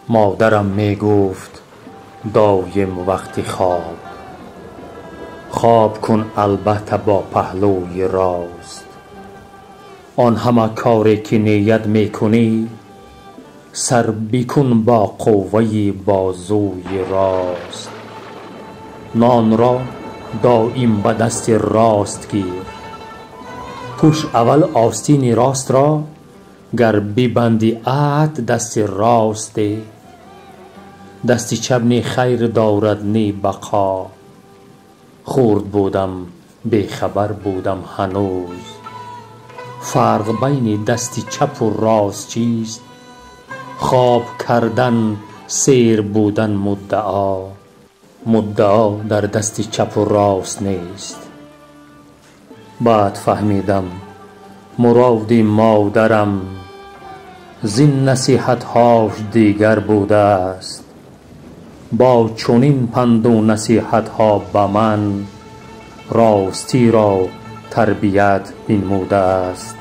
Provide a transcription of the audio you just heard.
Модарам мегуфт доим вақти хоб: хоб кун, албатта, бо паҳлӯи рост. Он ҳама коре ки ният мекунӣ, сар бикун бо қувваи бозуи рост. Нонро доим ба дасти рост гир, пӯш аввал остини ростро, гар бибандӣ аҳд дасти рост деҳ. Дасти чап не хайр дорад, не бақо. Хурд будам, бехабар будам ҳанӯз, фарқ байни дасти чапу рост чист? Хоб кардан, сер будан муддао, муддао дар дасти чапу рост нест. Баъд фаҳмидам, муроди модарам зин насиҳатҳош дигар будааст. Бо чунин панду насиҳатҳо ба ман ростиро тарбият бинмудааст.